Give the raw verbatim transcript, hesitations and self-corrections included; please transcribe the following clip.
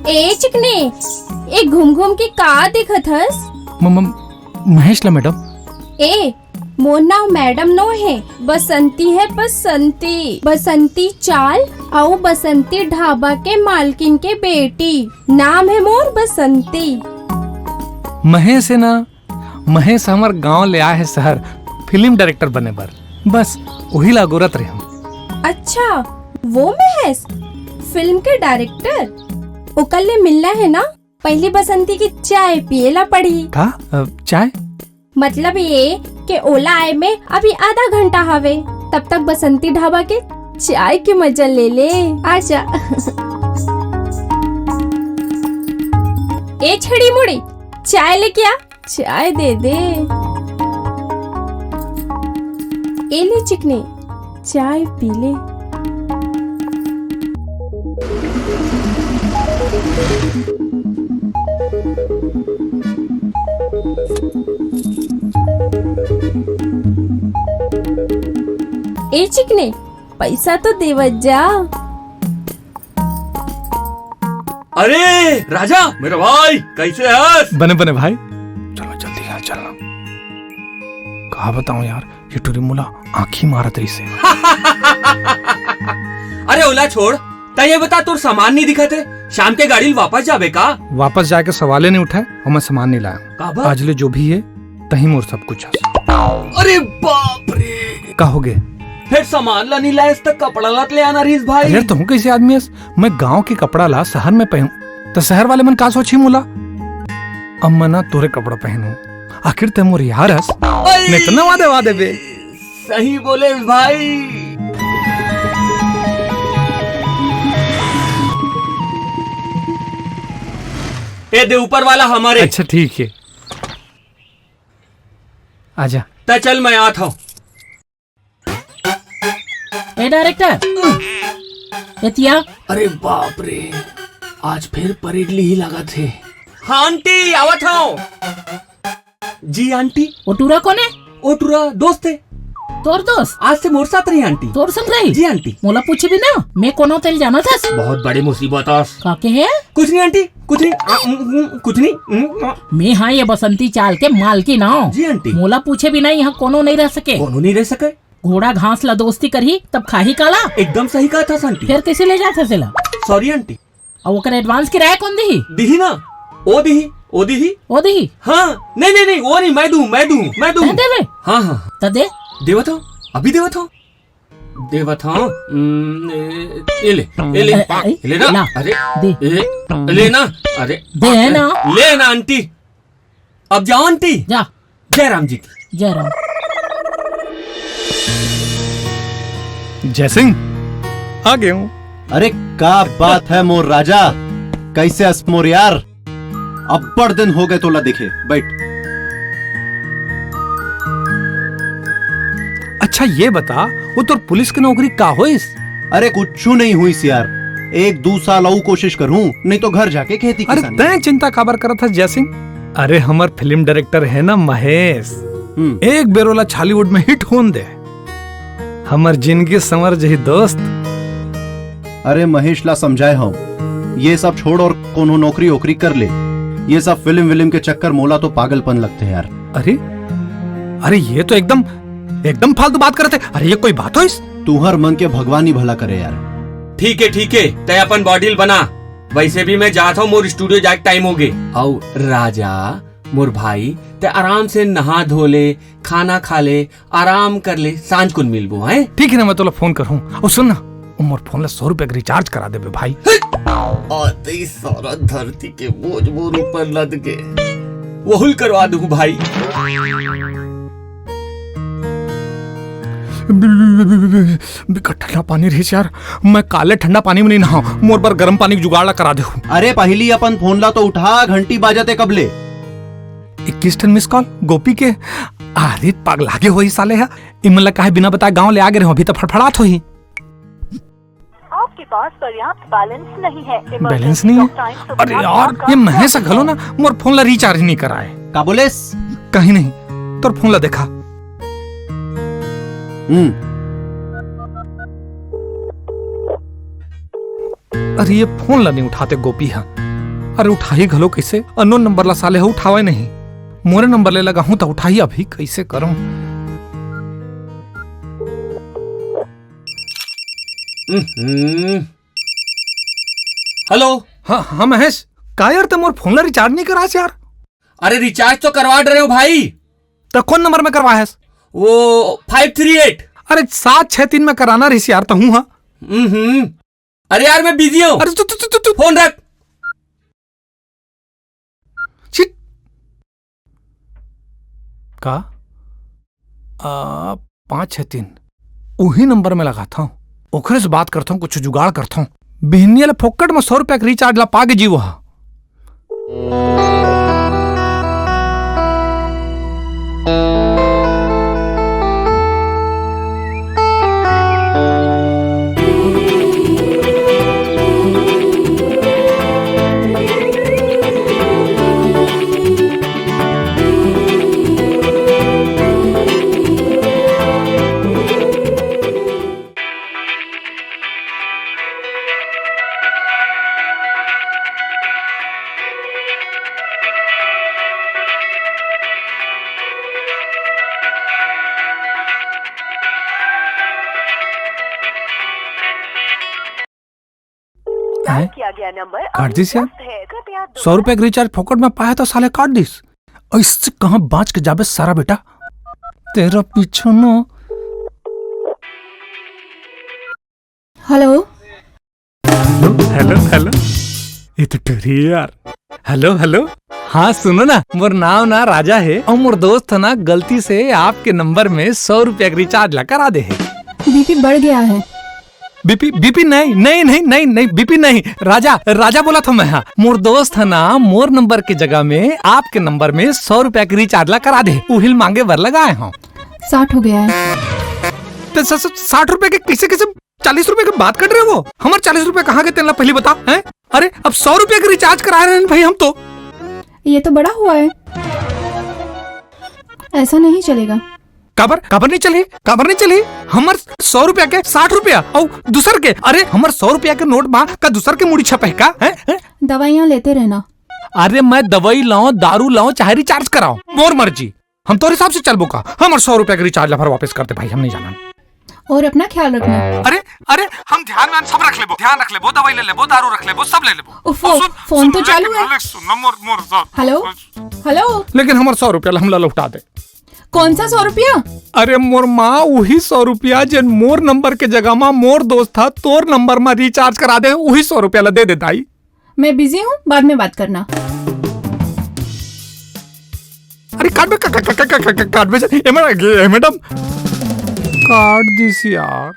ए चिकने, ए घूम घूम के का देखत हस? म-, म-, महेश ला मैडम। ए, मोर नाव मैडम नो हे, बसंती हे, बसंती। बसंती चाल अउ बसंती ढाबा के मालकिन के बेटी। नाम हे मोर बसंती। महेश हे ना, महेश हमर गांव ले आए हे शहर, फिल्म डायरेक्टर बने बर। बस, उही ला अगोरत रेहेंव। अच्छा, वो महेश, फिल्म के डायरेक्टर? ओकर ले मिलना हे ना, पहिली बसंती के चाय पिए ला पड़ही। का? अ, चाय? मतलब ये के ओला आए में अभी आधा घंटा हवे, तब तक बसंती ढाबा के चाय के मजा ले ले। आजा। ए छड़ी मुड़ी, चाय लेके आ। चाय दे दे। ए ले चिकने, चाय पी ले। ए चिकने, पैसा तो देवत जा। अरे राजा, मेरा भाई, कैसे हस? बने बने भाई। चलना जल्दी यार, चलना। का बताऊं यार, ये टुरी मोला आंखी मारत रहिसे। अरे ओला छोड़, तैं ये बता, तोर सामान नहीं दिखत हे। शाम के गाड़ी ल वापस जाबे का? वापस जाए के सवाले नहीं उठे अउ मैं सामान नहीं लाया। काबर? आज ले जो भी हे, तहीं मोर सब कुछ हस। अरे बाप रे! का होगे? फेर सामान ला नहीं लायस त कपड़ा ला त ले आना रहिस भाई। अरे यार, तहूं कइसे आदमी हस? मैं गांव के कपड़ा ला शहर में पहनूं त शहर वाले मन का सोचही मोला? अब मैं ना तोरे कपड़ा पहनूं, आखिर तैं मोर यार हस। अरे! नहीं त नवा देवा देबे। सही बोले भाई। ए दे ऊपर वाला हमर हे। अच्छा ठीक हे, आजा। त चल मैं आत हंव। ए डायरेक्टर, एतिया। अरे बाप रे, आज फेर परेड लिही लागत हे। हाँ आंटी, आवत हंव। जी आंटी। ओ टुरा कोन हे? ओ टुरा दोस्त हे। तोर दोस्त? आज से मोर साथ रही आंटी। तोर संग रही? जी आंटी। मोला पूछे भी ना, मैं कोन हों तेला जानत हस? बहुत बड़ी मुसीबत हस। का कहे? कुछ नहीं आंटी, कुछ नहीं, आ, उम, उम, कुछ नहीं, उम, आ। मैं हाँ ये बसंती चाल के मालकिन हंव। जी आंटी। मोला पूछे बिना यहाँ कोनो नहीं रह सके। कोनो नहीं रह सके। घोड़ा घास ला दोस्ती करही तब खाही काला। एकदम सही कहत हस आंटी। फेर कइसे ले जात हस एला? Sorry aunty. अउ ओकर एडवांस किराया कोन दिही? दिही ना, ओ दिही, ओ दिही। ओ दिही? हाँ, नहीं नहीं नहीं, ओ नहीं, मैं दूं, मैं दूं, मैं दूं। तैं देबे? हाँ हाँ। त दे। देवत हंव, अभी देवत हंव। देवत हंव। हम्म, ए, ए ले, ए ले, ए, ए, ए ले ना। ला। अरे, दे। ए, ले ना। अरे, दे ना। ले ना आंटी। अब जाओ आंटी। जा। जय राम जी की। जय राम। जय सिंह, आ गए हूँ। अरे का बात है मोर राजा, कइसे हस मोर यार? अब्बड़ दिन होगे तोला देखे, बइठ। अच्छा ये बता, वो तोर पुलिस के नौकरी का होइस? अरे कुछू नहीं होइस यार, एक दू साल अउ कोशिश करहूं, नहीं तो घर जाके खेती अरे किसानी। तैं चिंता काबर करत हस जय सिंह? अरे हमर फिल्म डायरेक्टर हे ना महेश, हम्म। एक बेर ओला छॉलीवुड में हिट होन दे। हमर जिनगी संवर जही दोस्त। अरे महेश ला समझाए हंव, ये सब छोड़ अउ कोनो नौकरी ओकरी कर ले। ये सब फिल्म विल्म के चक्कर मोला तो पागलपन लगथे यार। अरे, अरे ये तो एकदम, एकदम फालतू बात करत हे। अरे ये कोई बात होइस? तुंहर मन के भगवान ही भला करे यार। ठीक हे, ठीक हे, तैं अपन बॉडी ल बना। वइसे भी मैं जात हंव, मोर स्टूडियो जाए के टाइम होगे। अउ राजा, मोर भाई, तैं आराम से नहा धो ले, खाना खा ले, आराम कर ले, सांझ कुन मिलबो, हैं? ठीक हे ना, मैं तोला फोन करहूं। अउ सुन ना, ओ मोर फोन ला सौ रुपया के रिचार्ज करा देबे भाई। आते ही सारा धरती के बोझ मोर ऊपर लद गे, वहू ल करवा दूं भाई। बिकट ठंडा पानी रहिस यार, मैं काले ठंडा पानी में नहीं नहांव, मोर बर गरम पानी के जुगाड़ ला करा देहू। अरे पहिली अपन फोन ला तो उठा, घंटी बाजत हे कब ले। इक्कीस ठन मिस कॉल गोपी के। अरे पगला गे होही साले हा, इमन ला काहे बिना बताए गांव ले आ गे रहे हो, अभी तो फड़फड़ात होही। आपके पास पर्याप्त बैलेंस नहीं है। बैलेंस नहीं है? अरे यार, ये महेश घलो ना मोर फोन ला रिचार्ज नहीं कराए। का बोलेस? कहीं नहीं, तोर फोन ला देखा। हम्म। अरे, ये फोन ला नहीं उठाते गोपी हा। अरे, उठाही घलो कैसे? अननोन नंबर ला साले ह उठावे नहीं। मोरे नंबर ले लगाहूं त उठाही, अभी कैसे करूं? हम्म। हेलो। हाँ, हाँ महेश, का यार, ते मोर फोन ला रिचार्ज नहीं करास यार? अरे, रिचार्ज तो करवा डरे हो भाई। त कौन नंबर में करवा है? वो फाइव थ्री एट। अरे, सात छह तीन में कराना रहिस यार, त हूँ हाँ। हम्म। अरे यार, मैं बिजी हूँ। अरे, तू, तू, तू, तू, तू। फोन रख। छिट। का? आ, पाँच छह तीन। उही नंबर में लगाथंव, ओखरे से बात करथंव, कुछ जुगाड़ करथंव। बिहनिया ले फोकट में सौ रुपया के रिचार्ज ला पागे जीवो हा। डायल किया गया नंबर काट अभी दिस यार। व्यस्त है, कृपया सौ रुपया के रिचार्ज फोकट में पाए तो साले काट दिस। ऐसे कहाँ बाँच के जाबे सारा बेटा? तेरा पीछा ना। हेलो। Hello, hello, hello. ये तो टूरी है यार। Hello, hello. हाँ, सुनो ना, मोर नाव ना राजा है और मोर दोस्त ह ना गलती से आपके नंबर में सौ रुपया के रिचार्ज ला करा दे है। बीपी बढ़ गया है। बीपी, बीपी नहीं, नहीं, नहीं, नहीं, नहीं, बीपी नहीं। राजा, राजा बोला था मैं, हाँ। मोर दोस्त ह ना मोर नंबर के जगह में आपके नंबर में सौ रुपया के रिचार्ज ला करा दे। उहिल मांगे बर लगाए हूँ। साठ हो गया है। तो स-, स-, साठ रुपया के कैसे, कैसे चालीस रुपया के बात कर रहे हो? हमारे चालीस रुपया कहाँ के तेला पहले बता, हैं? अरे, अब सौ रुपया के रिचार्ज करा रहे हैं भाई हम तो। ये तो बड़ा हुआ है, ऐसा नहीं चलेगा। काबर, काबर नहीं चली, काबर नहीं चली? हमर सौ रुपया के साठ रुपया और दूसर के, अरे, हमर सौ रुपया के नोट बा का दूसर के मुड़ी छपे का, हैं? हैं? दवाइयाँ लेते रहना। अरे, मैं दवाई लाऊं, दारू लाऊं, चाहे रिचार्ज कराऊं, मोर मर्जी। हम तोर हिसाब से चलबो का? हमर सौ रुपया के रिचार्ज ला फिर वापस कर दे भाई, हम नहीं जाना। और अपना ख्याल रखना। अरे, अरे, हम ध्यान व्यान सब रख लेबो, ध्यान रख लेबो, दवाई ले लेबो, दारू रख लेबो, सब ले लेबो। उफ, और सुन, फोन सुन, तो लेकिन, चालू है। लेकिन सुन ना, मोर, मोर साथ। Hello, hello. लेकिन हमर सौ रुपया ला हमला लौटा दे। कौन सा सौ रुपया? अरे मोर माँ, वही सौ रुपया जेन मोर नंबर के जगह मा मोर दोस्त ह तोर नंबर मा रिचार्ज करा दे, वही सौ रुपया ला दे दे दाई। मैं बिजी हूँ, बाद में बात करना। अरे काट बे, का-, का-, काट बे, ए मैडम, ए मैडम। काट दिस यार।